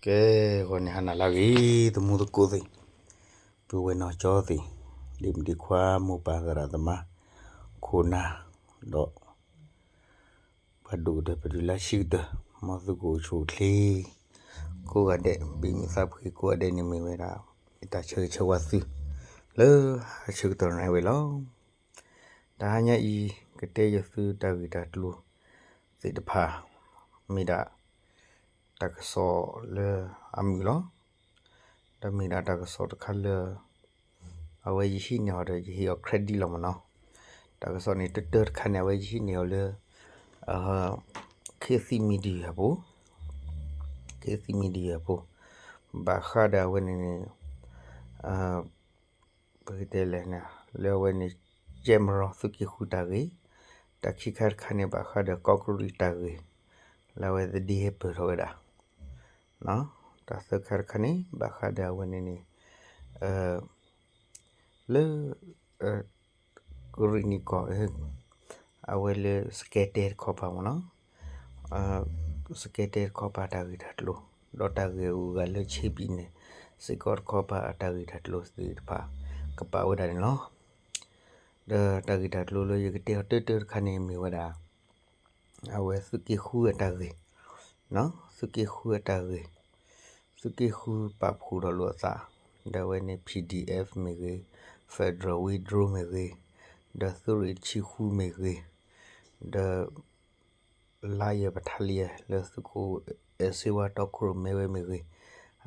ကဲ, ဂီၤန့ၣ်ဟါနၤလၢအဂ့ၤ သမူသကိးသ့ၣ်, ပုၢ်ဝဲၢ်နီၢ်ကၠီသ့ၣ်, ဒ့မုၣ်ဒ့ခွါ မိၢ်ပၢ်သရၣ်သမါ, ခိၣ်နၢ်, ဒီး ပှၤဒိၣ်ကတၢၢ် ပတုၤလၢဆံးကတၢၢ်, မ်သုကအိၣ်ဆူၣ်အိၣ်ချ့ ကိးဂၤဒဲး, ဘၣ်မုာ်သးဖှံကိးဂၤဒဲးန့ၣ်မ့ၢ်ဝဲဒၣ် တၢ်ဆၢဂ့ၤဆၢဝါသု လၢဟါဆၢကတီၢ်နံၤဝဲလီၤ. တဟါညါအံၤ ကတဲယသုတၢ်ဂ့ၢ်တၢ်ကျိၤသ့ၣ်တဖၣ် မ့ၢ်ဒၣ် တၢ်ကစီၣ်လၢအမုာ်လီၤ. ဒီးမ့ၢ်ဒၣ်တၢ်ကစီၣ်တခါလၢ အဝဲယဟံးန့ၢ်အီၤဒီး ယဟ့ၣ်အီၤ credit လီၤမ့ၢ်နီၤ. တၢ်ကစီၣ်န့ၣ် တၢတၢတခါန့ၣ် အဝဲယဟံးန့ၢ်အီၤလၢ ခေတ်သစ် media အပူၤ, ခေတ်သစ် media အပူၤ, ဘၣ်ဃးဒီးအဝဲန့ၣ်န့ၣ် ပကတဲလဲၣ်န့ၣ် လၢအဝဲန့ၣ် ကဲမရီ သုးက့ဃုတၢ်ဂ့ၢ်, တၢ်ခံခါတခါန့ၣ် ဘၣ်ဃးဒီးကီးကရံးတၢ်ဂ့ၢ် လၢအဝဲသဒ့ဟဲပၢၢ်ထီၣ်ဝဲဒၣ်, တၢ်သၢခါတခါန့ၣ် ဘၣ်ဃးဒီးအဝဲန့ၣ်န့ၣ် လၢ ကရံးနံၣ်ကီၢ် အဝဲလၢစကဲတဲတခီပၤမ့ၢ်နီၤ, စကဲတဲတခီပၤတၢ်ဂ့ၢ်တၢ်ကျိၤ, ဒီးတၢ်ဂ့ၢ်အဂၤလၢ ချင်းပြည်နယ် စ့ၢ်ကီးတခီပၤအတၢ်ဂ့ၢ်တၢ်ကျိၤသ့ၣ်တဖၣ် ကပာ်ဝဲဒၣ်န့ၣ်လီၤ. ဒီးတၢ်ဂ့ၢ်တၢ်ကျိၤလၢယကတဲအီၤတၢတၢတခါန့ၣ် မ့ၢ်ဝဲဒၣ် အဝဲသုးက့ဃုအတၢ်ဂ့ၢ်, သုးက့ဃုအတၢ်ဂ့ၢ်, သုးက့ဃုပာ်ဖှိၣ်ထီၣ်လိာ်အသး, ဒီးအဝဲန့ၣ် PDF မ့ၢ်ဂ့ၤ, Federal Wings drone မ့ၢ်ဂ့ၤ, ဒီးသုးရ့ၣ်တဆံဃုမ့ၢ်ဂ့ၤ, ဒီး လါယဲၢ်ပထါလံယဲၢ် လၢသုးခိၣ်အဲၣ်စ့ဝါတီခိၣ်ရိၣ်မဲဝဲမ့ၢ်ဂ့ၤ,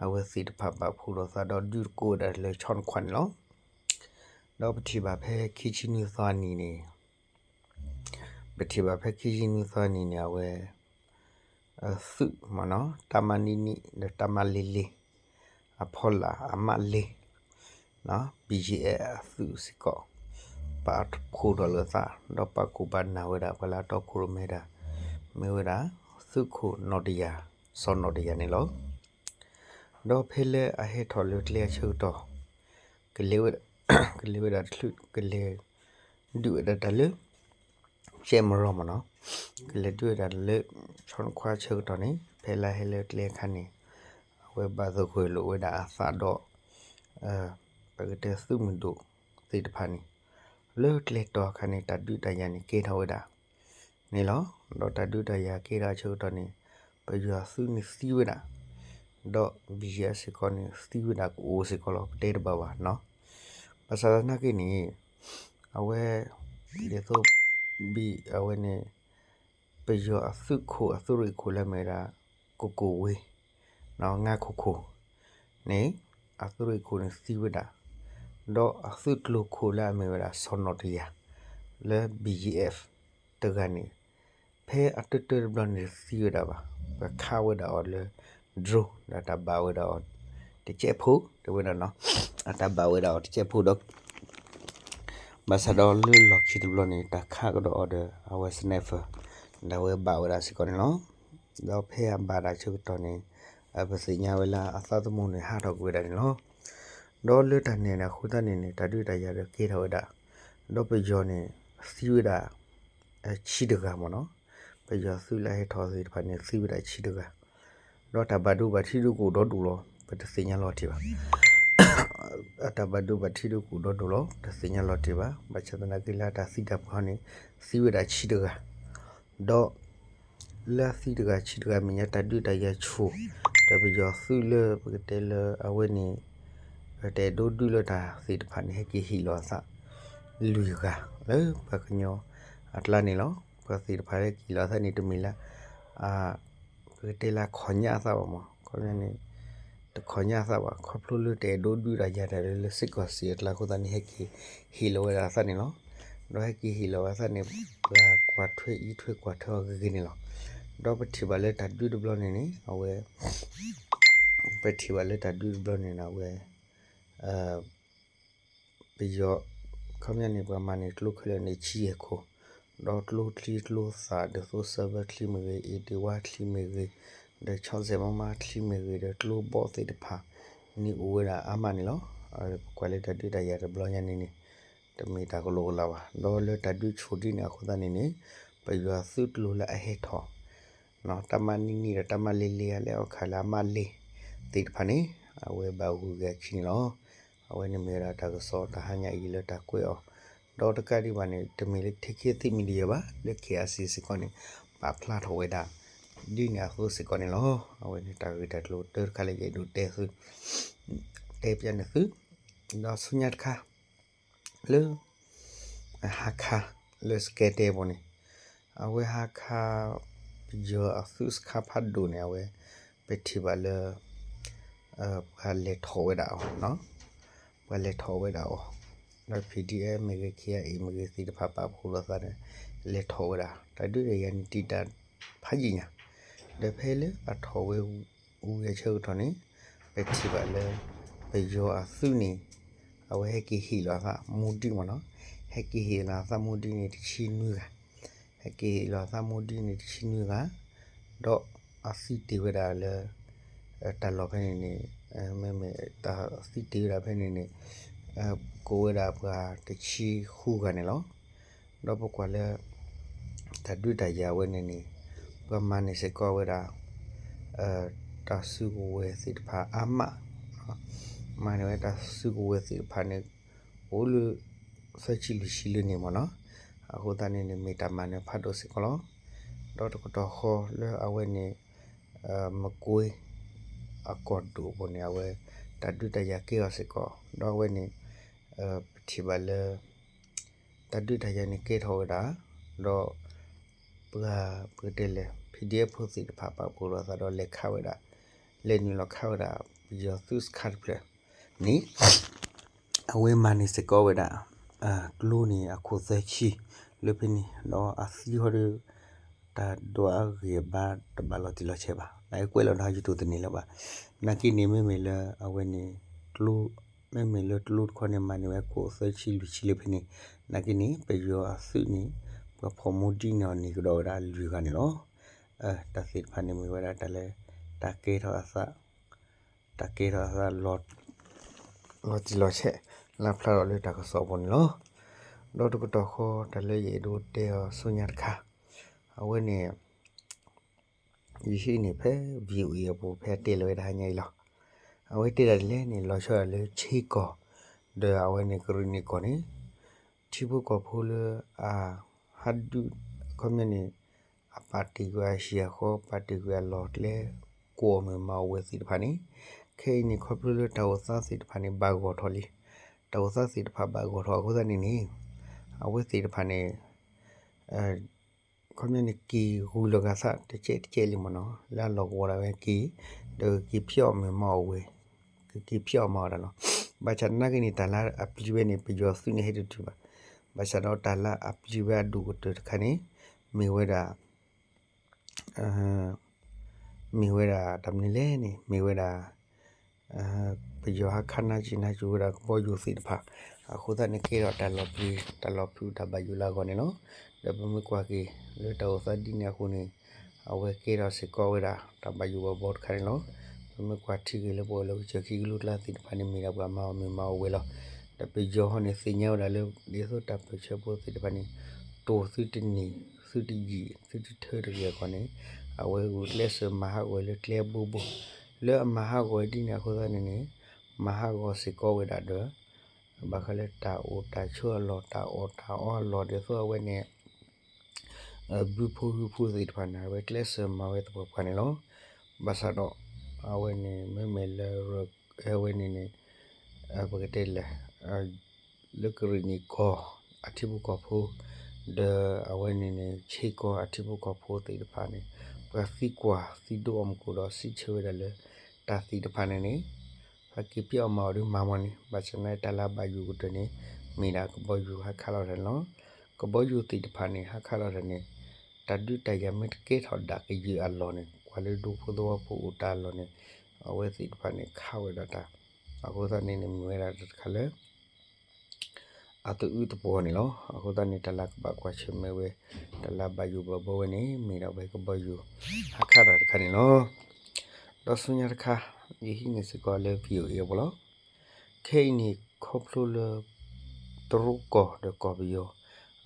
အဝဲသ့ၣ်တဖၣ်ပာ်ဖှိၣ်ထီၣ်သးဒီးဒုးသကိးဝဲဒၣ်လၢဆီတခွးန့ၣ်လီၤ. ဒီးပထံၣ်ဘၣ်ဖဲခံဆံနွံသီအနံၤန့ၣ်, ပထံၣ်ဘၣ်ဖဲခံဆံနွံသီအနံၤန့ၣ် အဝဲ သုးမ့ၢ်နီၤ, တပ်မနွံနွံ ဒီး တပ်မလေးလေး အဖီလာ် အမှတ်လေး BGF အသုးစ့ၢ်ကီး ပာ်ဖှိၣ်ထီၣ်လိာ်သး ဒီးပာ်ခိၣ်ပာ်နၢ်ဝဲဒၣ် ပှၤလၢအတီခိၣ်ရိၣ်မဲတၢ် မ့ၢ်ဝဲဒၣ် သုးခိၣ်နီၢ်တယၢ် စီၤနီၢ်တယၢ်န့ၣ်လီၤ. ဒီးဖဲလၢအဟဲထီၣ်လၢကျဲအဆၢကတီၢ် ကလဲၤဝဲဒၣ် ကလဲၤဝဲဒၣ်တချုး ကလဲၤ ဒုးဝဲဒၣ်တၢ်လၢ ကဲမရီမ့ၢ်နီၤ, ကလဲၤဒုးဝဲဒၣ်လၢ ဆီတခွးအဆၢကတီၢ်န့ၣ် ဖဲလၢဟဲလၢကျဲအခါန့ၣ် အဝဲဘၣ်သဂၢၢ်လိာ်ဝဲဒၣ်အသးဒီး ပကတဲသုးမုၢ်ဒိၣ်သ့ၣ်တဖၣ်န့ၣ် လၢကျဲတီၤအခါန့ၣ် တၢ်ဒုးတၢ်ယၤန့ၣ် ကဲထီၣ်ဝဲဒၣ် န့ၣ်လီၤ. ဒီးတၢ်ဒုးတၢ်ယၤကဲထီၣ်အဆၢကတီၢ်န့ၣ် ပယီၤသုးန့ၣ်သံဝဲဒၣ်, ဒီး BGF စ့ၢ်ကီးန့ၣ် သံဝဲဒၣ်ကအိၣ်စ့ၢ်ကီးလီၤ ပတဲတဘၣ်ဘၣ်နီၤ. ဘၣ်ဆၣ်သနာ်က့န့ၣ် အဝဲ ဒ်သိး ဘံၣ်အဝဲန့ၣ် ပယီၤအသုးခိၣ်အသုးရ့ၣ်ခိၣ်လၢအမ့ၢ်ဝဲဒၣ် ကိၣ်ကိၣ်ဝ့ၢ် ငါးခိၣ်ခိၣ်န့ၣ် အသုးရ့ၣ်ခိၣ်န့ၣ်သံဝဲဒၣ်, ဒီးအသုးကျိၤခိၣ်လၢအမ့ၢ်ဝဲဒၣ် စီၤနီၢ်တယၢ် လၢ BGF တဂၤန့ၣ် ဖဲအတၢၢ်တၢၢ်တဘျီန့ၣ်တသံဝဲဒၣ်ဘၣ်, ပခးဝဲဒၣ်အီၤလၢ drone ဒီးတၢ်ဘၣ်ဝဲဒၣ်အီၤ တကဲးဖိ တဲဝဲဒၣ်နီၤ, အတၢ်ဘၣ်ဝဲဒၣ်အီၤတကဲးဖိဒီး ဘၣ်ဆၣ်ဒီးလၢလီၢ်ခံတဘျီန့ၣ် တၢ်ခးကဒီးအီၤဒီး အဝဲ sniper ဒီးအဝဲဘၣ်ဝဲဒၣ်စ့ၢ်ကီးန့ၣ်လီၤ. ဒီးဖဲအဘၣ်ဒၣ်ဆၢကတီၢ်န့ၣ် ပသ့ၣ်ညါဝဲလၢအသးသမူန့ၣ် ဟးထီၣ်ကွံာ်ဝဲဒၣ်န့ၣ်လီၤ. ဒီးလၢတၢ်န့ၣ်အဃိသတးန့ၣ်န့ၣ် တၢ်ဒုးတၢ်ယၤဒီးကဲထီၣ်ဝဲဒၣ်, ဒီးပယီၤန့ၣ် သံဝဲဒၣ် ဆံတဂၤမ့ၢ်နီၤ, ပယီၤသုးလၢအဟဲထီၣ်သ့ၣ်တဖၣ်န့ၣ် သံဝဲဒၣ်ဆံတဂၤ, ဒီးတၢ်ဘၣ်ဒိဘၣ်ထံးဒုးကအိၣ်ဒီဒူၣ်လီၤ ပတသ့ၣ်ညါလီၤတံၢ်ဘၣ်. အတၢ်ဘၣ်ဒိဘၣ်ထံးဒုးကအိၣ်ဒီဒူၣ်လီၤ တသ့ၣ်ညါလီၤတံၢ်ဘၣ်. ဘၣ်ဆၣ်သနာ်က့လၢအတၢ်သံတၢ်ပှၢ်န့ၣ် သံဝဲဒၣ်ဆံတဂၤ, ဒီး လၢအသံတဂၤဆံတဂၤမဲာ်ညါ တၢ်ဒုးတၢ်ယၤဆိၣ်, ဒီးပယီၤသုးလၢပကတဲလၢအဝဲန့ၣ် တအဲၣ်ဒိးဒုးလၢတၢ်သ့ၣ်တဖၣ်န့ၣ် ဟဲက့ၤဟ့ၣ်လီၤအသး လွံၢ်ဂၤ လၢပှၤကညီအကျါန့ၣ်လီၤ. ပှၤသ့ၣ်တဖၣ်ဟဲက့ၤဟ့ၣ်လီၤအသးန့ၣ် တမ့ၢ်လၢ ပကတဲလၢခီၣ်ညါအသးဘၣ်မး, ခီပညီန့ၣ် တခီၣ်ညါအသးဘၣ်, ခီဖျိလၢတအဲၣ်ဒိးဒုးတၢ်ယၤတၢ်လၢ လၢစ့ၢ်ကီးစ့ၢ်အကျါအဃိသတးန့ၣ် ဟဲက့ၤဟ့ၣ်လီၤဝဲဒၣ်အသးန့ၣ်လီၤ. ဒီးဟဲက့ၤဟ့ၣ်လီၤဝဲအသးန့ၣ် ပှၤကွၢ်ထွဲအံးထွဲကွၢ်ထွဲအီၤဂ့ၤဂ့ၤန့ၣ်လီၤ. ဒီးပထံၣ်ဘၣ်လၢတၢ်ဒုးတဘျီန့ၣ်န့ၣ် အဝဲ ပထံၣ်ဘၣ်လၢတၢ်ဒုးတဘျီန့ၣ်န့ၣ် အဝဲ ပယီၤ ခီပညီန့ၣ် ပှၤမၤန့ၢ်ကျိခဲလၢာ်န့ၣ် ဆံယဲၢ်ခိၣ်, ဒီးကျိချံကျိသၣ် ဒ်သိး စၢဘၢချံမ့ၢ်ဂ့ၤ, အ့ၣ်ဒ့ဝါချံမ့ၢ်ဂ့ၤ, ဒီး ဆီစဲးမမါချံမ့ၢ်ဂ့ၤ, ဒီးကျိဘီၣ်သ့ၣ်တဖၣ်န့ၣ်အိၣ်ဝဲဒၣ်အါမးန့ၣ်လီၤ. ပကွၢ်လၢတၢ်ဒုးတၢ်ယၤတဘျီညါန့ၣ်န့ၣ် တမ့ၢ်တၢ်ကလိာ်ကလၤဘၣ်. ဒီးလၢတၢ်ဒုးဆိၣ်ဒ်န့ၣ်အဃိသတးန့ၣ်န့ၣ် ပယီၤသုးကျိၤလၢအဟဲထီၣ် တပ်မနွံနွံ ဒီး တပ်မလေးလေး လၢအခါလၢအမှတ်လေး သ့ၣ်တဖၣ်န့ၣ် အဝဲဘၣ်ဂုၤက့ၤအခံန့ၣ်လီၤ. အဝဲန့ၣ်မ့ၢ်ဝဲဒၣ်တၢ်ကစီၣ်တဟါညါအံၤလၢတၢ်ကွဲးအီၤ, ဒီးတကးဒံးဘၣ်န့ၣ် တမ့ၢ်လၢ ထံခံသံမံၤဒီးယဲၢ်ဘၣ် လၢ KIC စ့ၢ်ကီးန့ၣ် ပာ်ဖျါထီၣ်ဝဲဒၣ် ဒ်န့ၣ်အသိးစ့ၢ်ကီးန့ၣ်လီၤ. အဝဲန့ၣ်တၢ်ဂ့ၢ်တၢ်ကျိၤတၢတခါလၢယအဲၣ်ဒိးတဲသု တဲပျဲန့ၢ်သု, ဒီးဆူညါတခါ လၢ ဟါခါ လၢ စကဲတဲပူၤန့ၣ် အဝဲဟါခါ ပယီၤအသုးစခါဖးဒိၣ်န့ၣ် အဝဲ ပထံၣ်ဘၣ်လၢ ပှၤလဲၤထီၣ်ဝဲဒၣ်အီၤ, ပှၤလဲၤထီၣ်ဝဲဒၣ်အီၤ, ဒီး PDF မ့ၢ်ဂ့ၤ KIA မ့ၢ်ဂ့ၤ သ့ၣ်တဖၣ်ပာ်ဖှိၣ်လိာ်သးဒီး လဲၤထီၣ်ဝဲဒၣ် တၢ်ဒုးတၢ်ယၤန့ၣ်တံာ်တာ်ဖးယံာ်ညါ, ဒီးဖဲလၢအထီၣ်ဝဲ ဝံၤအဆၢကတီၢ်န့ၣ် ပထံၣ်ဘၣ်လၢ ပယီၤအသုးန့ၣ် အဝဲဟဲက့ၤဟ့ၣ်လီၤအသးမူဒံးမ့ၢ်နီၤ, ဟဲက့ၤဟ့ၣ်လီၤအသးမူဒံးန့ၣ်တဆံနွံဂၤ, ဟဲက့ၤဟ့ၣ်လီၤအသးမူဒံးန့ၣ်တဆံနွံဂၤ, ဒီးအသံတ့ၢ်ဝဲဒၣ်လၢ တၢ်လီၢ်ဖဲန့ၣ်န့ၣ် မ့မ့ၢ်တၢ်သံတ့ၢ်ဝဲဒၣ်ဖဲန့ၣ်န့ၣ် ကိးဝဲဒၣ်ပှၤတဆံဃုဂၤန့ၣ်လီၤ. ဒီးပကွၢ်လၢ တၢ်ဒုးတၢ်ယၤဝဲန့ၣ်န့ၣ် ပှၤမၤန့ၢ်စ့ၢ်ကီးဝဲဒၣ် တၢ်စုကဝဲၤသ့ၣ်တဖၣ်အါမး, မၤန့ၢ်ဝဲတၢ်စုကဝဲၤသ့ၣ်တဖၣ်န့ၣ် အိၣ်လၢ သၢဆံလွံၢ်ဆံလၢန့ၣ်မ့ၢ်နီၤ, အဃိသတးန့ၣ်န့ၣ် မ့ၢ်တၢ်မၤနၢၤဖးဒိၣ်စ့ၢ်ကီးလီၤ. ဒီးတကတီၢ်ဃီလၢအဝဲန့ၣ် မကွ့ အကီၢ်ဒိၣ်အပူၤန့ၣ် အဝဲ တၢ်ဒုးတၢ်ယၤကဲထီၣ်စ့ၢ်ကီး, ဒီးအဝဲန့ၣ် ပထံၣ်ဘၣ်လၢ တၢ်ဒုးတၢ်ယၤန့ၣ်ကဲထီၣ်ဝဲဒၣ်, ဒီး ပှၤပကတဲလဲၣ် PDF ဖိသ့ၣ်တဖၣ်ပာ်ဖှိၣ်လိာ်သးဒီးလဲၤခးဝဲဒၣ်, လဲၤနုာ်လီၤခးဝဲဒၣ် ပယီၤသုးစခါတဖျၢၣ်န့ၣ် အဝဲမၤန့ၢ်စ့ၢ်ကီးဝဲဒၣ် ကျိန့ၣ်အခိၣ်သၢဆံ လၢဖဲန့ၣ် ဒီးအသံဟီဒီး တၢ်ဒွးအဂံၢ်အဘါတဘၣ်လီၤတံၢ်လီၤဆဲးဘၣ်, နကွဲးလီၤဒီးယတိၢ်တန့ၢ်လၢၤဘၣ်, နာ်က့န့ၣ် မ့မ့ၢ်လၢအဝဲန့ၣ် ကျိ မ့မ့ၢ်လၢကျိတခီန့ၣ် မၤန့ၢ်ဝဲခိၣ်သၢဆံလွံၢ်ဆံလၢဖဲန့ၣ်, နာ်က့န့ၣ် ပယီၤအသုးန့ၣ် ပှၤဖီၣ်မူဒံးန့ၢ်အီၤန့ၢ်ကဒီးဝဲဒၣ်လွံၢ်ဂၤန့ၣ်လီၤ. တၢ်သ့ၣ်တဖၣ်န့ၣ်မ့ၢ်ဝဲဒၣ်တၢ်လၢ တၢ်ကဲထီၣ်အသး တၢ်ကဲထီၣ်အသး လီၤတံၢ်လီၤဆဲး လၢဖျါထီၣ်လၢတၢ်ကစီၣ်အပူၤန့ၣ်လီၤ. ဒီးတကတီၢ်ဃီတၢ်လၢယအဲၣ်ဒိးတဲအီၤဆူညါတခါ အဝဲန့ၣ် ယဟံးန့ၢ်ဖဲ VOA အပူၤ ဖဲအတဲလီၤဝဲဒၣ်ဟါညါအံၤလီၤ. အဝဲတဲဒၣ်ဒ်လဲၣ်န့ၣ် လီၤဆီဒၣ်တၢ်လၢ ဆ့ကီၢ် ဒီးအဝဲန့ၣ် ကရ့ၣ်နံၣ်ကီၢ်န့ၣ် ထံဖိကီၢ်ဖိလၢအဟးဒုး ခီပညီန့ၣ် အပာ်တ့ၢ်ကွံာ်အဟံၣ်အဃီ ပာ်တ့ၢ်ကွံာ်အလီၢ်ကျဲ ကိးအီၣ်မ့ၢ်မၤအီၣ်ဝဲသ့ၣ်တဖၣ်န့ၣ် ခဲအံၤန့ၣ် ခီဖျိလၢတၢ်အိၣ်သးသ့ၣ်တဖၣ်န့ၣ် ဘၣ်ဂီၢ်ထီၣ်လံ. တၢ်အိၣ်သးသ့ၣ်တဖၣ်ဘၣ်ဂီၢ်ထီၣ်အဃိသတးန့ၣ်န့ၣ် အဝဲသ့ၣ်တဖၣ်န့ၣ် ခီပညီန့ၣ် က့ၤဂုၤလီၤဂာ်သးတကဲးတကဲးလံမ့ၢ်နီၤ လၢအလီၢ်ကဝီၤဒၣ်ဝဲက့ၤ ဒီးကက့ၤဖျီၣ်အီၣ်မ့ၢ်မၤအီၣ်ဝဲ ကက့ၤဖျီၣ်အီၣ်မၤအီၣ်တၢ်လီၤ. ဘၣ်ဆၣ်နာ်က့န့ၣ် တၢ်လၢအပျံၤဝဲန့ၣ် ပယီၤသုးန့ၣ်ဟဲတတုၤဘၣ်. ဘၣ်ဆၣ်ဒီးတၢ်လၢအပျံၤဝဲအဒိၣ်ကတၢၢ်တခါန့ၣ် မ့ၢ်ဝဲဒၣ် မ့ၢ်ဝဲဒၣ်တၢ်မနုၤလဲၣ်န့ၣ် မ့ၢ်ဝဲဒၣ် ပယီၤဟးခးနါစံၣ်နါစိၤဝဲဒၣ်ကဘီယူၤသ့ၣ်တဖၣ် အဃိသတးန့ၣ် ကဲထီၣ်တၢ်လီၤပျံၤ တၢ်လီၤဖုးတၢ်ဘၣ်ယိၣ်လၢအဂီၢ်န့ၣ်လီၤ. ဒီးပမ့ၢ်ကွၢ်က့ၤလၢတၢ်အိၣ်သးဒ်န့ၣ်အဃိန့ၣ် အဝဲကဲထီၣ်စ့ၢ်ကီးဝဲဒၣ် တၢ်ဘၣ်ယိၣ်ဘၣ်ဘီတခါန့ၣ်လီၤ. ပမ့ၢ်ကွၢ်ထံက့ၤလၢပှၤလၢကစၢၢ်ခံကလုာ်ကျါသ့ၣ်တဖၣ်န့ၣ် မ့ၢ်ဒၣ်ပှၤမၤအီၣ်မ့ၢ်မၤအီၣ်ဝဲလီၤ. ဒီးပယီၤဟီန့ၣ် သ့ၣ်ညါဝဲဒၣ်လၢ ဒ်သိးတၢ်ပၢၢ်ဆၢဖိသ့ၣ်တဖၣ်န့ၣ် တိၢ်သုတနံၤ သုတယံာ် သုတထၢတဂ့ၤအဂီၢ်န့ၣ် အဝဲဂုာ်ကျဲးစၢးမၤဟးဂီၤလၢကျဲဘိဘိ လၢအမၤဟးဂီၤဒ်န့ၣ်အဃိသတးန့ၣ်န့ၣ် မၤဟးဂီၤစ့ၢ်ကီးဝဲဒၣ်ဒီး ဘၣ်ဃးလၢတၢ်အိၣ်တၢ်ဆိးအလီၢ် တၢ်အီၣ်တၢ်အီအလီၢ် ဒ်သိးအဝဲန့ၣ် ဘုဖိဟုဖိသ့ၣ်တဖၣ်န့ၣ် အဝဲကျဲးစၢးမၤဝဲသပှၢ်ပှၢ်န့ၣ်လီၤ. ဘၣ်ဆၣ်ဒီး အဝဲန့ၣ် မ့မ့ၢ်လၢ အဝဲန့ၣ်န့ၣ် ပကတဲလဲၣ် လၢကရ့ၣ်နံၣ်ကီၢ်အထံဖိကီၢ်ဖိ ဒီးအဝဲန့ၣ်န့ၣ် ဆ့ကီၢ်အထံဖိကီၢ်ဖိသ့ၣ်တဖၣ်န့ၣ် ပှၤသံကွၢ်သံဒိးအီၤမူခိၣ်ဒီးစံးဆၢဝဲဒၣ်လၢ တၢ်သ့ၣ်တဖၣ်န့ၣ်န့ၣ် ဟဲက့ၤဖျီၣ်အီၣ်မၤအီၣ်ဒီးမၤမီၢ်န့ၣ် ဘၣ်ဆၣ်နာ်တၢ်လၢအဘၣ်ယိၣ်ကတၢၢ်န့ၣ် မ့ၢ်ဒၣ်ကဘီယူၤဟးခးလီၤတၢ်န့ၣ်လီၤ. ကဘီယူၤသ့ၣ်တဖၣ်န့ၣ် ဟးခးလီၤတၢ်န့ၣ် တၢ်ဒုးတၢ်ယၤမ့ၢ်တကဲထီၣ်ဒၣ်ကယၢၤအလီၢ်န့ၣ် ကွၢ်လၢဒူဖိသဝီဖိအိၣ်တၢ်အလီၢ်န့ၣ် အဝဲသ့ၣ်တဖၣ်န့ၣ် ခးဝဲဒၣ်တၢ် အဃိသတးန့ၣ်န့ၣ် မ့ၢ်ဝဲဒၣ်တၢ်တခါလၢ အသအုးသပှီၤန့ၣ်လီၤ. အဃိသတးန့ၣ် တၢ်လၢကဘၣ်ကွၢ်ဆၢၣ်မဲာ်ဝဲ တၢ်လၢအဘၣ်ယိၣ်ဘၣ်ဘီဝဲန့ၣ် မ့ၢ်ဒၣ်ဝဲကဘီယူၤ ဟးခးတၢ်တခါန့ၣ်လီၤ. ဒီးဆူညါတခါ ယဟံးန့ၢ်စ့ၢ်ကီးလၢ VOA အပူၤလီၤ. ခဲအံၤန့ၣ် ခီဖျိလၢ တရူးကီၢ်ဒီးကီၢ်ပယီၤ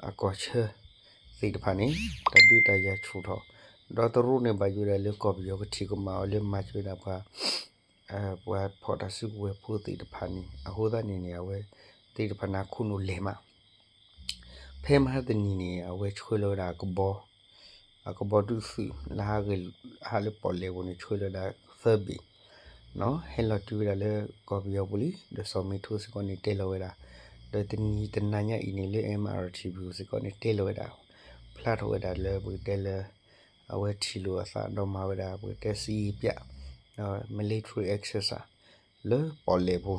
အကီၢ်ဆၢသ့ၣ်တဖၣ်န့ၣ် တၢ်ဒုးတၢ်ယၤဆူၣ်ထီၣ် ဒီးတရူးန့ၣ်ဘၣ်ယိၣ်ဒၣ်လၢကီၢ်ပယီၤကထံၣ်ကမၣ်အီၤလၢမၤစၢၤဝဲဒၣ်ပှၤ ပှၤဖီၣ်တၢ်စုကဝဲၤဖိသ့ၣ်တဖၣ်န့ၣ် အဃိသတးန့ၣ်န့ၣ် အဝဲသ့ၣ်တဖၣ်န့ၣ် အခိၣ်နူာ်လဲၤမး ဖဲမဟါတနံၤန့ၣ် အဝဲဆှၢလီၤဝဲဒၣ်အကဘီ, အကဘီဒုးသုး လၢဟးဂ့ၤ ဟးလၢပီၣ်လဲၣ်ပူၤန့ၣ် ဆှၢလီၤဝဲဒၣ်သၢဘ့ၣ်, ဟဲလီၤတုၤဝဲဒၣ်လၢကီၢ်ပယီၤပူၤလံ, ဒီးစီၤမ့ထိစ့ၢ်ကီးန့ၣ်တဲလီၤဝဲဒၣ်, ဒီးတနံၤတနၤညါအံၤန့ၣ်လၢ M R T V စ့ၢ်ကီးန့ၣ်တဲလီၤဝဲဒၣ်, ဖျါထီၣ်ဝဲဒၣ်လၢပကတဲလၢ အဝဲထံၣ်လိာ်အသးဒီးမၤဝဲဒၣ် ပကတဲစံယံၤပျး military exercise လၢပီၣ်လဲၣ်ပူၤ,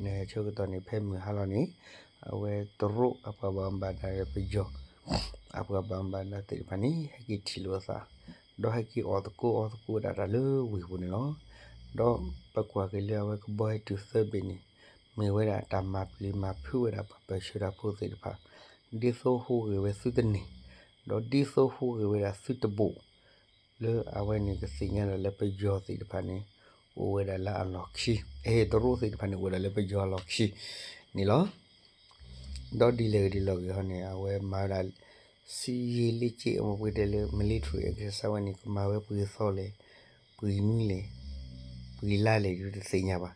န့ၣ်ဆၢကတီၢ်န့ၣ် ဖဲမုၢ်ဟါလီၤန့ၣ် အဝဲတရူးအပှၤဘၣ်မူဘၣ်ဒါဒီးပယီၤ အပှၤဘၣ်မူဘၣ်ဒါသ့ၣ်တဖၣ်န့ၣ် ဟဲက့ၤထံၣ်လိာ်အသး, ဒီးဟဲက့ၤအီၣ်သကိးအီသကိးဝဲဒၣ်တၢ်လၢဝ့ၢ်ပူၤန့ၣ်လီၤ. ဒီးပကွၢ်က့ၤလၢအဝဲကဘီဟဲတုၤသၢဘ့ၣ်န့ၣ် မ့ၢ်ဝဲဒၣ်တၢ်မၤပျံၤမၤဖုးဝဲဒၣ်ပှၤပၢၢ်ဆၢတၢ်ဖိသ့ၣ်တဖၣ်, ဒ်သိးဟူးဂဲၤဝဲသုတန့ၢ်, ဒီးဒ်သိးဟူးဂဲၤဝဲဒၣ်သုတဘိး လၢအဝဲန့ၣ်ကသ့ၣ်ညါဒၣ်လၢပယီၤသ့ၣ်တဖၣ်န့ၣ် အိၣ်ဝဲဒၣ်လၢအလီၢ်ခံ, အဟ့ၣ်တရူးသ့ၣ်တဖၣ်န့ၣ် အိၣ်ဝဲဒၣ်လၢပယီၤအလီၢ်ခံန့ၣ်လီၤ. ဒီးဒ်လဲၣ်ဂ့ၤဒ်လဲၣ်ဂ့ၤဟီန့ၣ် အဝဲမၤဝဲဒၣ် စံယံၤလ့က့ အမ့ၢ်ပကတဲလၢ military exercise ဝဲန့ၣ် ကမၤဝဲပှဲၤသီလဲၣ်, ပှဲၤနွံလဲၣ်, ပှဲၤလါလဲၣ် ဒ်တသ့ၣ်ညါဘၣ်.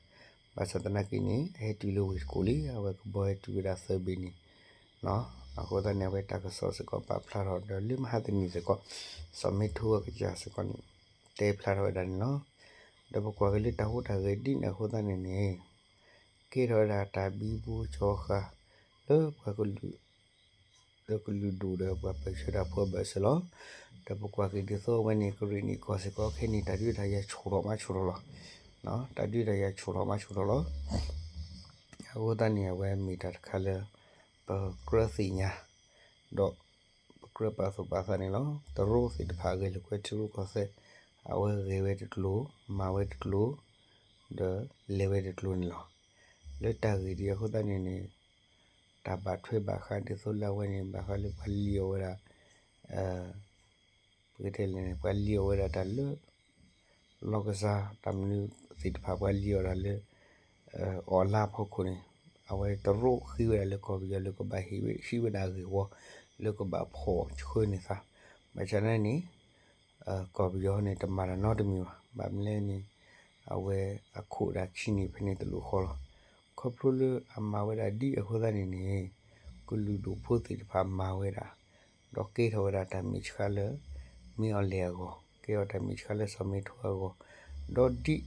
ဘၣ်ဆၣ်သနာ်က့န့ၣ် အဟဲတုၤလၢဝ့ၢ်တကိးလံ, အဝဲကဘီဟဲတုၤဝဲဒၣ်သၢဘ့ၣ်န့ၣ် အဃိသတးန့ၣ် အဝဲတၢ်ကစီၣ်စ့ၢ်ကီးပာ်ဖျါထီၣ် ဒီးလၢမဟါတနံၤစ့ၢ်ကီး စီၤမ့ထိအကစၢ်စ့ၢ်ကီးန့ၣ် တဲဖျါထီၣ်ဝဲဒၣ်န့ၣ်လီၤ. ဒီးပကွၢ်က့ၤလၢတၢ်ဟူးတၢ်ဂဲၤဒ်န့ၣ်အဃိသတးန့ၣ်န့ၣ် ကဲထီၣ်ဝဲဒၣ်တၢ်ဘံဘူကၠီဃာ် လၢပှၤကလုာ် လၢကလုာ်ဒူၣ်ဒီးပှၤပၢၢ်ဆၢတၢ်ဖိအဘၢၣ်စၢၤလီၤ. ဒီးပကွၢ်က့ၤဒ်သိးအဝဲန့ၣ် ကရ့ၣ်နံၣ်ကီၢ်စ့ၢ်ကီးခဲအံၤန့ၣ် တၢ်ဒုးတၢ်ယၤဆူၣ်ထီၣ်မးဆူၣ်ထီၣ်လီၤ. တၢ်ဒုးတၢ်ယၤဆူၣ်ထီၣ်မးဆူၣ်ထီၣ်လီၤ. အဃိသတးန့ၣ် အဝဲမ့ၢ်တၢ်တခါလၢ ပကြၢးသ့ၣ်ညါ ဒီးပကြၢးပာ်သူၣ်ပာ်သးန့ၣ်လီၤ. တရူးသ့ၣ်တဖၣ်အဂဲၤလိာ်ကွဲထံရူၢ်ကီၢ်သဲး အဝဲဂဲၤဝဲတကျိၤ, မၤဝဲတကျိၤ, ဒီးလဲၤဝဲတကျိၤန့ၣ်လီၤ. လၢတၢ်ဂ့ၢ်ဒ်အဃိသတးန့ၣ်န့ၣ် တၢ်ဘၣ်ထွဲဘၣ်ဃးဒ်သိးလၢအဝဲန့ၣ် ဘၣ်ဃးလၢပှၤလံၣ်အီၣ်ဝဲဒၣ် ပကတဲလဲၣ်န့ၣ် ပှၤလံၣ်အီၣ်ဝဲဒၣ်တၢ်လၢ လီၢ်ကစၢ်တၢ်မနုၤသ့ၣ်တဖၣ် ပှၤလံၣ်အီၣ်ဒၣ်လၢ အီၣ်လါအဖီခိၣ်န့ၣ် အဝဲတရူးဃ့ဝဲဒၣ်လၢကီၢ်ပယီၤလၢကဘၣ်ဟံးဝဲ ဟံးဝဲဒၣ်အဂ့ၢ်ဝီ လၢကဘၣ်ဖီၣ်ဆှၢန့ၢ်သး, ဘၣ်ဆၣ်န့ၣ်န့ၣ် ကီၢ်ပယီၤန့ၣ် တမၤတၢ်နီတမံၤဘၣ်. ဘၣ်မနုၤလဲၣ်န့ၣ် အဝဲအခိၣ်ဒၣ်ခံန့ၣ် ဖဲန့ၣ်တလိၣ်ဃီလီၤ. ခီဖျိလၢအမၤဝဲဒၣ်ဒ်အဃိသတးန့ၣ်န့ၣ် ကလုာ်ဒူၣ်ဖိသ့ၣ်တဖၣ်မၤဝဲဒၣ် ဒီးကဲထီၣ်ဝဲဒၣ်တၢ်မဲာ်ဆှးလၢ မ့ၢ်အီၤလဲၣ်အဂီၢ်, ကဲထီၣ်တၢ်မဲာ်ဆှးလၢစီၤမ့ထိအဂီၢ်, ဒီးဒ်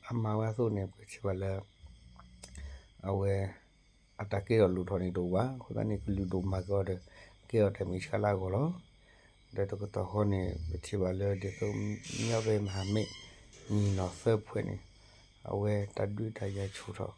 အမၤဝဲအသိးန့ၣ် ပထံၣ်ဘၣ်လၢ အဝဲ အတၢ်ကဲထီၣ်လိၣ်ထီၣ်န့ၣ်တအိၣ်ဘၣ်. အဃိသတးန့ၣ် ကလုာ်ဒူၣ်မၤက့ၤအီၤဒီး ကဲထီၣ်တၢ်မဲာ်ဆှးလၢအဂီၢ်လီၤ. ဒီးတကတီၢ်ဃီန့ၣ် ပထံၣ်ဘၣ်လၢဒ်သိး မြောက်ပိုင်းမဟာမိတ် ညီနောင်သၢဖွဲ့န့ၣ် အဝဲတၢ်ဒုးတၢ်ယၤဆူၣ်ထီၣ်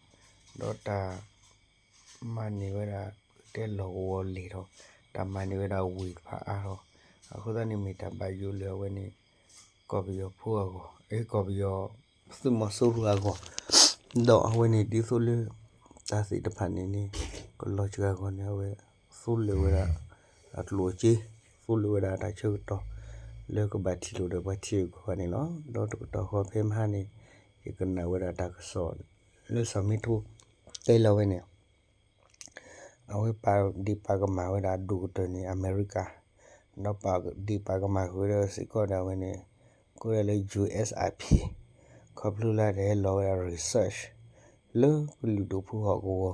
ဒီးတၢ် မၤန့ၢ်ဝဲဒၣ် ပကတဲလီၢ်ကဝီၤလဲၢ်ထီၣ်, တၢ်မၤန့ၢ်ဝဲဒၣ်ဝ့ၢ်တဖၣ်အါထီၣ်, အဃိသတးန့ၣ်မ့ၢ်တၢ်ဘၣ်ယိၣ်လၢအဝဲန့ၣ် ကီၢ်ပယီၤဖိအဂီၢ်, အ့ ကီၢ်ပယီၤသုးမီၤစိရိၤအဂီၢ်, ဒီးအဝဲန့ၣ်ဒ်သိးလၢ တၢ်သ့ၣ်တဖၣ်န့ၣ်န့ၣ် ကလီၤစှၤအဂီၢ်န့ၣ် အဝဲသိလၢာ်ဝဲဒၣ် အကျိၣ်အစ့, သိလၢာ်ဝဲဒၣ်တၢ်ဆၢကတီၢ် လၢကဘၣ်ထံၣ်လိာ်ဒီးပှၤထံဂုၤကီၢ်ဂၤန့ၣ်လီၤ. ဒီးတကတီၢ်ဃီဖဲမဟါန့ၣ် ယကနၣ်ဝဲဒၣ်တၢ်ကစီၣ် လၢစီၤမ့ထိ တဲလီၤဝဲန့ၣ် အဝဲပာ်ဒ့ၣ်ပာ်ကမၣ်ဝဲဒၣ်အဒိၣ်ကတၢၢ်န့ၣ် အမဲရကၤ, ဒီးပာ်ဒ့ၣ်ပာ်ကမၣ်ဃုာ်ဒီးစ့ၢ်ကီးဒၣ်ဝဲန့ၣ် ကိးဒၣ်လၢ U S I P ခီဖျိလၢတဟဲလီၤဝဲဒၣ် research လၢကလုာ်ဒူၣ်ဖိဟီၣ်ကဝီၤ,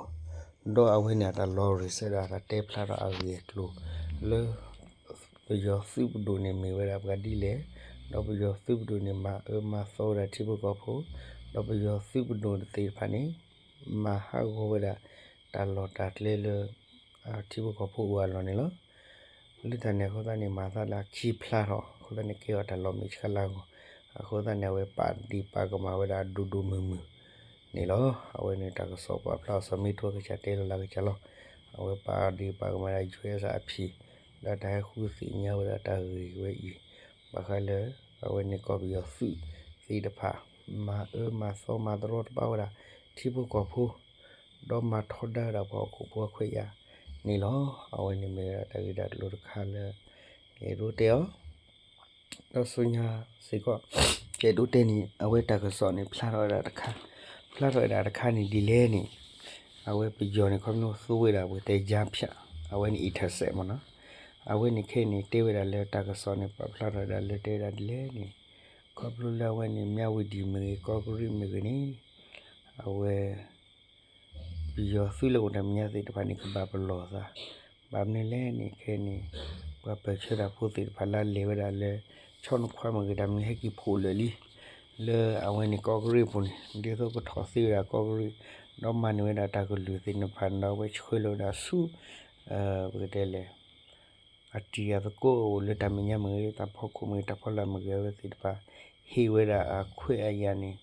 ဒီးအဝဲန့ၣ်အတၢ်လီၤ research ဒီးအတၢ်တဲဖျါထီၣ်အဂ့ၢ်အကျိၤ လၢ ပယီၤသုးပဒိၣ်န့ၣ်မ့ၢ်ဝဲဒၣ်ပှၤဒ်လဲၣ်, ဒီးပယီၤသုးပဒိၣ်န့ၣ် မၤအၢမၤသီဝဲဒၣ်ထံဖိကီၢ်ဖိ, ဒီးပယီၤသုးပဒိၣ်သ့ၣ်တဖၣ်န့ၣ် မၤဟးဂီၤဝဲဒၣ် တၢ်လီၢ်တၢ်ကျဲလၢ ထံဖိကီၢ်ဖိအိၣ်အလီၢ်န့ၣ်လီၤ. လၢတၢ်န့ၣ်အဃိသတးန့ၣ် မၤသးလၢအခံဖျါထီၣ် အဃိသတးန့ၣ် ကဲထီၣ်တၢ်လီၤမဲာ်ဆှးလၢအဂီၢ်, အဃိသတးန့ၣ် အဝဲပာ်ဒ့ၣ်ပာ်ကမၣ်ဝဲဒၣ်အဒိၣ်ဒိၣ်မုၢ်မုၢ်န့ၣ်လီၤ. အဝဲန့ၣ်တၢ်ကစီၣ်ပာ်ဖျါအီၤ စီၤမ့ထိအကစၢ်တဲလီၤလၢအကစၢ်လီၤ. အဝဲပာ်ဒ့ၣ်ပာ်ကမၣ်ဝဲဒၣ် U S I P ဒီးတၢ်ဟဲဃုသ့ၣ်ညါဝဲဒၣ်တၢ်ဂ့ၢ်ဝဲအံၤ ဘၣ်ဃးလၢ အဝဲန့ၣ်ကီၢ်ပယီၤသုးသ့ၣ်တဖၣ် မၤအၢမၤသီမၤတရီတပါဝဲဒၣ် ထံဖိကီၢ်ဖိ ဒီးမၤထီဒါဝဲဒၣ်ပှၤဟီၣ်ခိၣ်ဖိအခွဲးယာ်န့ၣ်လီၤ. အဝဲန့ၣ်မ့ၢ်ဝဲဒၣ်တၢ်ဂ့ၢ်တၢ်ကျိၤတခါလၢ ယအဲၣ်ဒိးတဲအီၤ ဒီးဆူညါစ့ၢ်ကီး ယအဲၣ်ဒိးတဲန့ၣ် အဝဲတၢ်ကစီၣ်န့ၣ် ဖျါထီၣ်ဝဲဒၣ်တခါ, ဖျါထီၣ်ဝဲဒၣ်တခါန့ၣ်ဒ်လဲၣ်န့ၣ် အဝဲပယီၤန့ၣ် ခီဖျိသူဝဲဒၣ်ပကတဲ ကြားဖြတ် အဝဲန့ၣ် intercept မ့ၢ်နီၤ, အဝဲန့ၣ်ခဲအံၤန့ၣ် တဲဝဲဒၣ်လၢတၢ်ကစီၣ်န့ၣ် ပာ်ဖျါထီၣ်ဝဲဒၣ်လၢတဲဝဲဒၣ်ဒ်လဲၣ်န့ၣ် ခီဖျိလၢအဝဲန့ၣ် မၠၣ်ဝတံၤမ့ၢ်ဂ့ၤ ကီၢ်ကရံၣ်မ့ၢ်ဂ့ၤန့ၣ် အဝဲ ပယီၤသုးလၢအိၣ်တၢ်မဲာ်ညါသ့ၣ်တဖၣ်န့ၣ် ကဘၣ်ပလီၢ်သး, ဘၣ်မနုၤလဲၣ်န့ၣ် ခဲအံၤန့ၣ် ပှၤပၢၢ်ဆၢတၢ်ဖိသ့ၣ်တဖၣ်လၢအလဲၤဝဲဒၣ်လၢ ဆီနခွါမ့ၢ်ဂ့ၤ တၢ်မနုၤဟဲက့ၤဖှိၣ်လၢာ်လံ လၢအဝဲန့ၣ်ကီၢ်ကရံၣ်အပူၤန့ၣ် ဒ်သိးကထီၣ်သ့ဝဲဒၣ်ကီၢ်ကရံၣ် ဒီးမၤန့ၢ်ဝဲဒၣ်တၢ်ကလုၢ်သ့ၣ်တဖၣ်န့ၣ်ဒီး အဝဲဆှၢလီၤဝဲဒၣ်ဆူ ပကတဲလဲၣ် အတံၤအသကိးအိၣ်လၢတၢ်မဲာ်ညါမ့ၢ်ဂ့ၤ တၢ်ဖီခိၣ်မ့ၢ်ဂ့ၤ တၢ်ဖီလာ်မ့ၢ်ဂ့ၤ အဝဲသ့ၣ်တဖၣ် ဟ့ၣ်ဝဲဒၣ်အခွဲးအယာ်န့ၣ်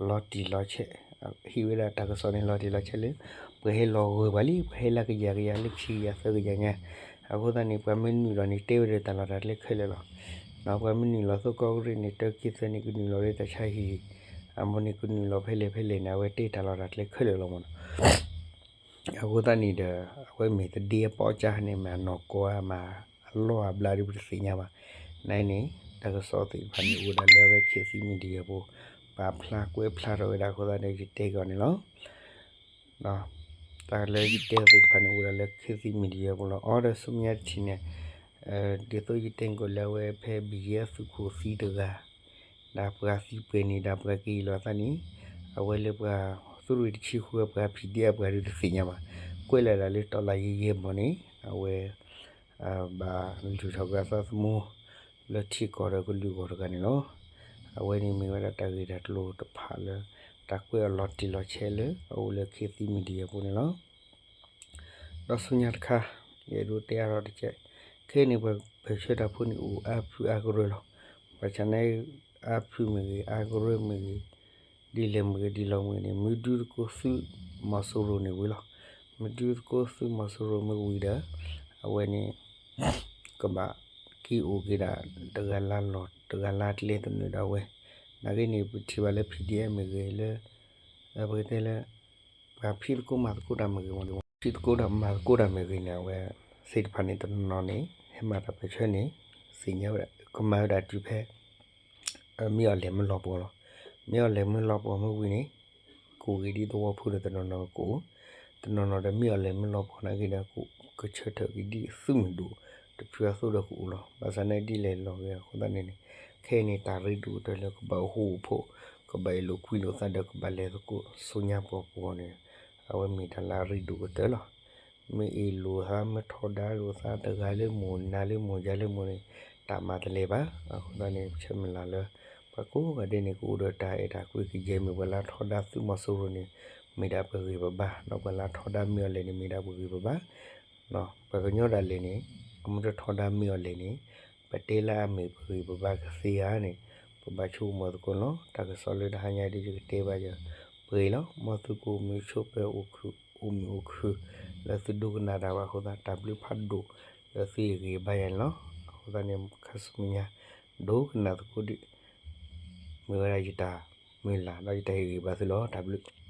လီၤတံၢ်လီၤဆဲး, ဟ့ၣ်ဝဲဒၣ်တၢ်ကစီၣ်န့ၣ် လီၤတံၢ်လီၤဆဲးလၢ ပှၤဟဲလီၤဂၢၤပှၤလံ ပှၤဟဲလၢကယၤကယၤလၢခံကယၤသၢကယၤညါ, အဃိသတးန့ၣ် ပှၤမ့ၢ်နုာ်လီၤန့ၣ် တဲဝဲဒၣ်တၢ်လီၢ်တၢ်ကျဲခဲလၢာ်လီၤ. ပှၤမ့ၢ်နုာ်လီၤသိးကီၢ်ကရံၣ်န့ၣ် တၢ်ခံသၢန့ၣ် ကနုာ်လီၤလၢတၢ်ဆါဟံၣ်, အမိၢ်န့ၣ်ကနုာ်လီၤဖဲလဲၣ်ဖဲလဲၣ်န့ၣ် အဝဲတဲတၢ်လီၢ်တၢ်ကျဲခဲလၢာ်လီၤမ့ၢ်နီၤ. အဃိသတးန့ၣ်ဒီး အဝဲမ့ၢ်သဒ့အပီအကါန့ၣ် မ့ၢ်အနီၢ်ကီၢ်ဧါ မ့ၢ်အလီၢ်အဘျါဒီးပတသ့ၣ်ညါဘၣ်. နန့ၣ် တၢ်ကစီၣ်သ့ၣ်တဖၣ်န့ၣ် အိၣ်ဝဲဒၣ်လၢအဝဲ ခေတ်သစ် Media ပူၤ ပာ်ဖျါကွဲးဖျါထီၣ်ဝဲဒၣ်အဃိသတးဒီး ယတဲကီးန့ၣ်လီၤ. တၢ်လၢယတဲသ့ၣ်တဖၣ်န့ၣ် အိၣ်ဝဲဒၣ်လၢ ခေတ်သစ် Media ပူၤလီၤ. အီဒီးဆူမဲာ်ညါတထံၣ်န့ၣ် ဒ်သိးယတဲကီးလၢအဝဲဖဲ ဘံယဲၢ် သုးခိၣ်သံတဂၤ ဒီးပှၤသံပှဲၤန့ၣ်ဒီးပှၤကဟ့ၣ်လီၤအသးန့ၣ် အဝဲလၢပှၤသုးရ့ၣ်တဆံဃုပှၤ ဖံးဒ့ၣ် အပှၤဒုးတသ့ၣ်ညါဘၣ်. ကွဲးလီၤဒၣ်လၢတီလၢယဲၢ်ဘီန့ၣ် အဝဲ ဘၣ်လုၢ်ထီၣ်က့ၤအသးသမူ လၢထံကီၢ်ဒီးကလုာ်ဂီၢ်တဂၤန့ၣ်လီၤ. အဝဲန့ၣ်မ့ၢ်ဝဲဒၣ်တၢ်ဂ့ၢ်တၢ်ကျိၤတဖၣ်လၢ တၢ်ကွဲးအီၤလီၤတံၢ်လီၤဆဲးလၢ အအိၣ်လၢ ခေတ်သစ် Media ပူၤန့ၣ်လီၤ. ဒီးဆူညါတခါ ယအဲၣ်ဒိးတဲအါထီၣ်တကဲး, ခဲအံၤန့ၣ် ပှၤပၢၢ်ဆၢတၢ်ဖိန့ၣ် အိၣ်အါဖုအါကရၢလီၤ. ဘၣ်ဆၣ်န့ၣ် အါဖုမ့ၢ်ဂ့ၤ အါကရၢမ့ၢ်ဂ့ၤ ဒ်လဲၣ်မ့ၢ်ဂ့ၤ ဒ်လဲၣ်မ့ၢ်ဂ့ၤန့ၣ် မ့ၢ်ဒုးသကိးသုးမီၤစိရိၤန့ၣ်ဝံၤလီၤ. မ့ၢ်ဒုးသကိးသုးမီၤစိရိၤမ့ၢ်ဝံၤဒီး အဝဲန့ၣ် ကဘၣ်က့ၤအိၣ်က့ၤဒၣ် တဂၤလၢ်လီၢ် တဂၤလၢ်ကျဲသနၢၣ်ဒီးအဝဲ နာ်က့န့ၣ် ပထံၣ်ဘၣ်လၢ ဖံးဒ့ၣ် မ့ၢ်ဂ့ၤလၢ ပကတဲလၢ ပှၤဖံးသကိးမၤသကိးတၢ်မ့ၢ်ဂ့ၤမ့ၢ် ဖံးသကိးဒီးမၤသကိးတၢ်မ့ၢ်ဂ့ၤန့ၣ် အဝဲသ့ၣ်တဖၣ်န့ၣ် တနီၤနီၤန့ၣ် ဟဲမၤတၢ်ပၢၢ်ဆၢန့ၣ် သ့ၣ်ညါဝဲဒၣ် ကမၤဝဲဒၣ်တုၤဖဲ မ့ၢ်အီၣ်လဲၣ်မ့ၢ်လီၤပှီၢ်လီၤ. မ့ၢ်အီၣ်လဲၣ်မ့ၢ်လီၤပှီၢ်မ့ၢ်ဝံၤန့ၣ် ကအိၣ်က့ၤဒ်သဝီဖိဒီးတနီၤနီၤကအိၣ်, တနီၤနီၤဒီးမ့ၢ်အီၣ်လဲၣ်မ့ၢ်လီၤပှီၢ်နာ်က့ဒီး ကဆၢထၢၣ်က့ၤဒ်သုးမုၢ်ဒိၣ် တဖုအသိးဒီးကအိၣ်လီၤ. ဘၣ်ဆၣ်န့ၣ်ဒ်လဲၣ်လီၤဂ့ၤအဃိသတးန့ၣ်န့ၣ် ခဲအံၤန့ၣ် တၢ်ရ့ဒိၣ်ကတၢၢ်လၢကဘၣ်အိၣ်ဃူအိၣ်ဖိး ကဘၣ်အ့ၣ်လိာ်ကွံလိာ်သးဒီးကဘၣ်လဲၤသကိးဆူညါပှီၢ်ပူၤန့ၣ် အဝဲမ့ၢ်တၢ်လၢအရ့ဒိၣ်ကတၢၢ်လီၤ. မ့ၢ်အ့ၣ်လိာ်သး မ့ၢ်ထီဒါလိာ်သး တဂၤလၢမိၢ်နၤလၢမိၢ်ယၤလၢမိၢ်န့ၣ် တၢ်မၤတလဲၤဘၣ်. အဃိသတးန့ၣ် ပဆၢမုၢ်လၢ်လၢ ပှၤကိးဂၤဒဲးန့ၣ် ကအိၣ်ဒီးတၢ်အဲၣ်တၢ်ကွံကယဲၢ် မ့ၢ်ပှၤလၢထီဒါသုးမီၤစိရိၤန့ၣ် မ့ၢ်ဒၣ်ပဂ့ၢ်ပဘါ, ဒီးပှၤလၢထီဒါမ့ၢ်အီၣ်လဲၣ်န့ၣ် မ့ၢ်ဒၣ်ပဂ့ၢ်ပဘါ ပှၤကညီဒၣ်လဲာ်န့ၣ် အမ့ၢ်တထီဒါမ့ၢ်အီၣ်လဲၣ်န့ၣ် ပတဲလၢအမ့ၢ်ပဂ့ၢ်ပဘါကသ့ဧါန့ၣ် ပဘၣ်ဆိကမိၣ်သကိးလီၤ. တၢ်ကစီၣ်လၢတဟါညါဒ်ယကတဲဘၣ်ယၤ ပှဲၤလီၤ. မ်သုကအိၣ်မုာ်ဆိးပၢၤ အိၣ်မုာ်အိၣ်ခုၣ် လၢသုဒိကနၣ်တၢ်ဘၣ်အဃိသတး တၢ်ဘျုးဖးဒိၣ်လၢသုဟ့ၣ်ဂံၢ်ဘါယၤန့ၣ်လီၤ. အဃိသတးန့ၣ် ခါဆူမဲာ်ညါ ဒိကနၣ်သကိးဒံး မ့ၢ်ဝဲဒၣ်ယတၢ်မုၢ်လၢ် ဒီးယတၢ်ဟ့ၣ်ဂံၢ်ဘါသုလီၤ. တၢ်ဘျုး